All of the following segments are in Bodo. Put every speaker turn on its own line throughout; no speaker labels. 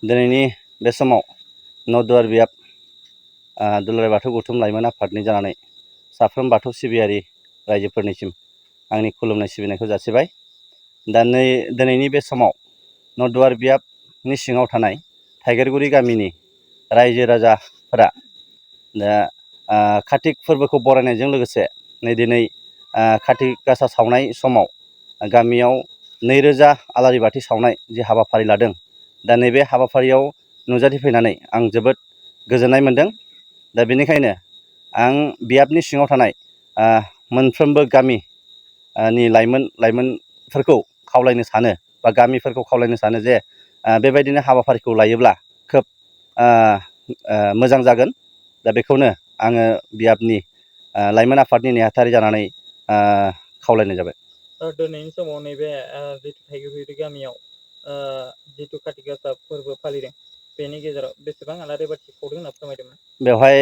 दिनैनि बे समाव नदुवार बियाब दुलाराय बाथौ गौथुम लाइमोन आफादनि जानानै साफ्रोम बाथौ सिबियारि रायजोफोरनिसिम आंनि खुलुमनाय सिबिनायखौ जासिबाय। दा दिनैनि बे समाव नदुवार बियाबनि सिङाव थानाय थाइगेरगुरि गामिनि रायजो राजाफोरा दा कार्तिक फोरबोखौ बरायनायजों लोगोसे दिनै कार्तिक गासा सावनाय समाव गामियाव 2000 आलारि बाथि सावनाय जि हाबाफारि लादों। दा नैबे हाबाफारियाव नुजाथिफैनानै आं जोबोद गोजोननाय मोनदों। दा बेनिखायनो आं बियाबनि सिङाव थानाय मोनफ्रोमबो गामिनि लाइमोनफोरखौ खावलायनो सानो बा गामिफोरखौ खावलायनो सानो जे बेबायदिनो हाबाफारिखौ लायोब्ला खोब मोजां जागोन। दा बेखौनो आङो बियाबनि लाइमोन आफादनि नेहाथारि जानानै खावलायनाय जाबाय।
दिनैनि समाव नैबे जितु थाइगेरगुरि गामियाव जितु कार्तिक गासा फोरबो फालिदों बेनि गेजेराव बेसेबां आलारि बाथि सावदों होनना फोरमायदोंमोन?
बेवहाय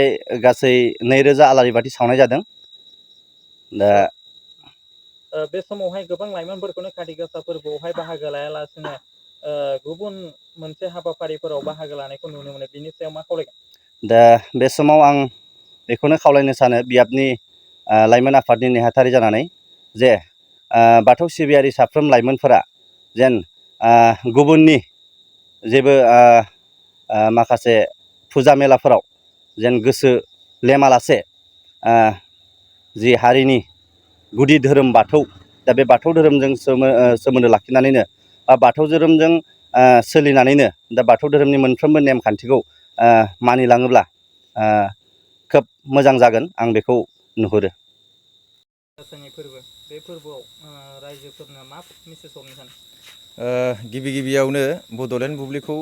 गासै 2000 आलारि बाथि सावनाय जादों। दा
बे समावहाय गोबां लाइमोनफोरखौनो कार्तिक गासा फोरबोआवहाय बाहागो लायालासिनो गुबुन मोनसे हाबाफारिफोराव बाहागो लानायखौ नुनो मोनो। बिनि सायाव मा खावलायगोन?
दा बे समाव आं बेखौनो खावलायनो सानो बियाबनि लाइमोन आफादनि नेहाथारि जानानै जे बाथौ सिबियारि साफ्रोम लाइमोनफोरा जेन गुबुननि जेबो माखासे फुजा मेलाफोराव जेन गोसो लेमालासे जि हारिनि गुदि धोरोम बाथौ, दा बे बाथौ धोरोमजों सोमोन्दो लाखिनानैनो बा बाथौ धोरोमजों सोलिनानैनो दा बाथौ धोरोमनि मोनफ्रोमबो नेमखान्थिखौ मानिलाङोब्ला खोब मोजां जागोन, आं बेखौ नुहुरो।
गासानि फोरबो, बे फोरबोआव रायजोफोरनो मा मेसेज हरनो सानो?
गिबियावनो बड'लेण्ड बुब्लिखौ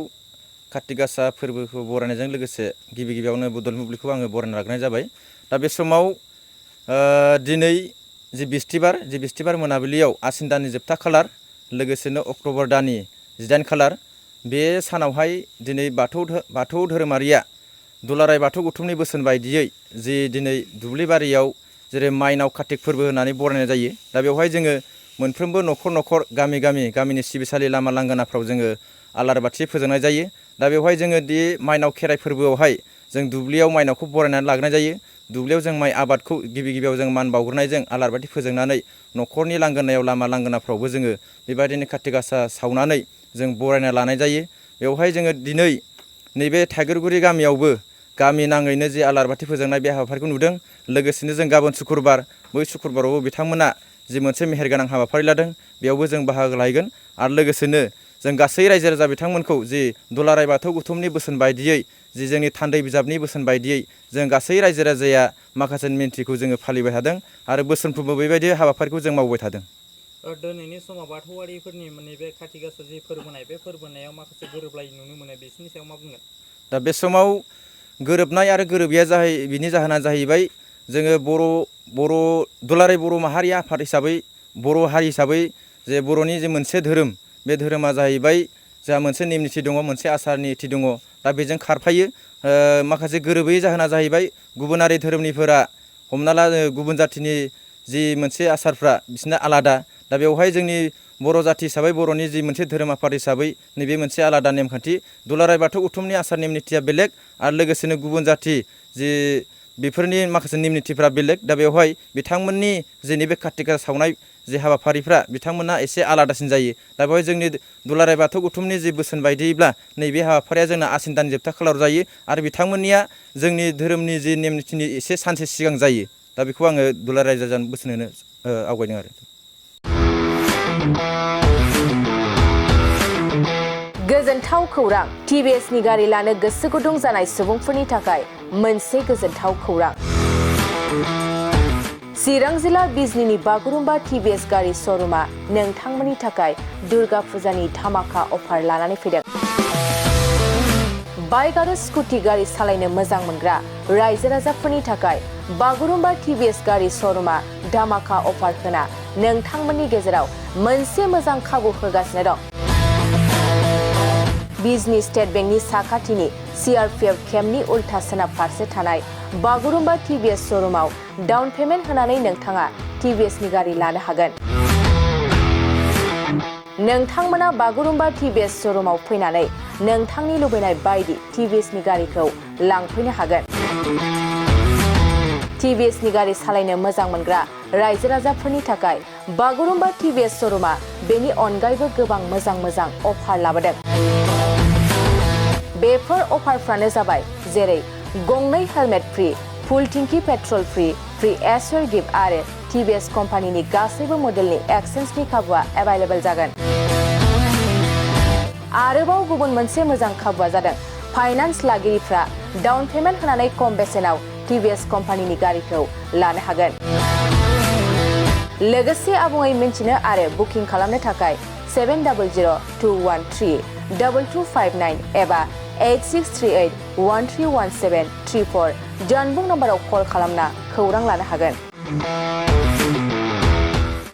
कार्तिक गासा फोरबोखौ बरायनायजों लोगोसे गिबियावनो बड'लेण्ड बुब्लिखौ आङो बरायना लाग्रोनाय जाबाय। दा बे समाव दिनै जि बिस्थिबार मोनाबिलियाव आसिन दाननि जोबथा खालार, लोगोसेनो अक्ट'बर दाननि 18 खालार, बे सानावहाय दिनै बाथौ धोरोमारिया दुलाराय बाथौ गौथुमनि बोसोन बायदियै जि दिनै दुब्लि बारियाव जेरै माइनाव कार्तिक फोरबो होननानै बरायनाय जायो। दा बेवहाय जोङो मोनफ्रोमबो न'खर गामिनि सिबिसालि लामा लांगोनाफ्राव जोङो आलारि बाथि फोजोंनाय जायो। दा बेवहाय जोङो दि माइनाव खेराइ फोरबोआवहाय जों दुब्लियाव माइनावखौ बरायनानै लाग्रोनाय जायो। दुब्लियाव जों माइ आबादखौ गिबियाव जों मान बावग्रोनायजों आलारि बाथि फोजोंनानै न'खरनि लांगोनायाव लामा लांगोनाफ्रावबो जोङो बेबायदिनो कार्तिक गासा सावनानै जों बरायना लानाय जायो। बेवहाय जोङो दिनै नैबे थाइगेरगुरि गामियावबो गामि नाङैनो जि आलारि बाथि फोजोंनाय बे हाबाफारिखौ नुदों। लोगोसेनो जों गाबोन सुक्रुबार, बै सुक्रुबारावबो बिथांमोना जि मोनसे मेहेरगोनां हाबाफारि लादों बेयावबो जों बाहागो लाहैगोन। आरो लोगोसेनो जों गासै रायजो राजा बिथांमोनखौ जि दुलाराय बाथौ गौथुमनि बोसोन बायदियै, जि जोंनि थान्दै बिजाबनि बोसोन बायदियै जों गासै रायजो राजाया माखासे नेमखिखौ जोङो फालिबाय थादों आरो बोसोनफ्रोमबो बेबायदि हाबाफारिखौ जों मावबाय थादों।
दिनैनि समाव बाथौआरिफोरनि नैबे कार्तिक गासा जि फोरबोनाय, बे फोरबोनायाव माखासे गोरोबलायै नुनो मोनो, बिसोरनि सायाव मा बुंगोन?
दा बे समाव गोरोबनाय आरो गोरोबैया बिनि जाहोना जाहैबाय जोङो दुलाराय बर' माहारि आफाद हिसाबै, बर' हारि हिसाबै जे बर'नि जे मोनसे धोरोम, बे धोरोमा जाहैबाय जोंहा मोनसे नेम निथि दङ, मोनसे आसार निथि दङ। दा बेजों खारफायो। माखासे गोरोबै जाहोना जाहैबाय गुबुनारि धोरोमनिफोरा, हमना ला गुबुन जाथिनि जि मोनसे आसारफ्रा बिसोरना आलादा। दा बेवहाय जोंनि बर' जाथि हिसाबै, बर'नि जि मोनसे धोरोम आफाद हिसाबै नैबे मोनसे आलादा नेमखान्थि। दुलाराय बाथौ गौथुमनि आसार नेम निथिया बेलेग आरो लोगोसेनो गुबुन जाथि जि बेफोरनि माखासे नेम निथिफ्रा बेलेग। दा बेवहाय बिथांमोननि जे नैबे कार्तिक गासा सावनाय जि हाबाफारिफ्रा बिथांमोना एसे आलादासिन जायो। दा बेवहाय जोंनि दुलाराय बाथौ गौथुमनि जि बोसोन बायदियैब्ला नैबे हाबाफारिया जोंना आसिन दाननि जोबथा खालाराव जायो आरो बिथांमोननिया जोंनि धोरोमनि जि नेम निथिनि एसे सानसे सिगां जायो। दा बेखौ आङो दुलाराय रायजोनो बोसोन होनो आवगायदों आरो।
गोजोनथाव खौरां। टिभिएसनि गारि लानो गोसो गुदुं जानाय सुबुंफोरनि थाखाय मोनसे गोजोनथाव खौरां। चिरां जिल्ला बिजनीनि बागुरुम्बा टिभिएस गारि श'रुमा नोंथांमोननि थाखाय दुर्गा फुजानि धामाका अफार लानानै फैदों। बाइक आरो स्कुटि गारि सालायनो मोजां मोनग्रा रायजो राजाफोरनि थाखाय बागुरुम्बा टिभिएस गारि श'रुमा धामाका अफार होना नोंथांमोननि गेजेराव मोनसे मोजां खाबु होगासिनो दं। बिजनी स्टेट बेंकनि साखाथिनि CRPF केम्पनि उल्था सोनाब फारसे थानाय बागुरुम्बा टिभिएस श'रुमाव डाउन पेमेन्ट होनानै नोंथाङा टिभिएसनि गारि लानो हागोन। नोंथांमोना बागुरुम्बा TVS श'रुमाव फैनानै नोंथांनि लुबैनाय बायदि TVSनि गारिखौ लांफैनो हागोन। TVSनि गारि सालायनो मोजां मोनग्रा रायजो राजाफोरनि थाखाय बागुरुम्बा TVS श'रुमा बेनि अनगायैबो गोबां मोजां अफार लाबोदों। बेफोर अफारफ्रानो जाबाय जेरै गंनै हेलमेट फ्रि, फुल टिंकि पेट्रल फ्रि एसर गिफ्ट आरो TVS कम्पानिनि गासैबो मडेलनि एक्सचेन्जनि खाबुआ एभेलेबल जागोन। आरोबाव गुबुन मोनसे मोजां खाबुआ जादों फाइनान्स लागिरिफ्रा डाउन पेमेन्ट होनानै खम बेसेनाव TVS कम्पानिनि गारिखौ लानो हागोन। लोगोसे आबुङै मिन्थिनो आरो बुकिं खालामनो थाखाय 7002132259 एबा 8638131734 जानबुं नम्बराव कल खालामना खौरां लानो हागोन।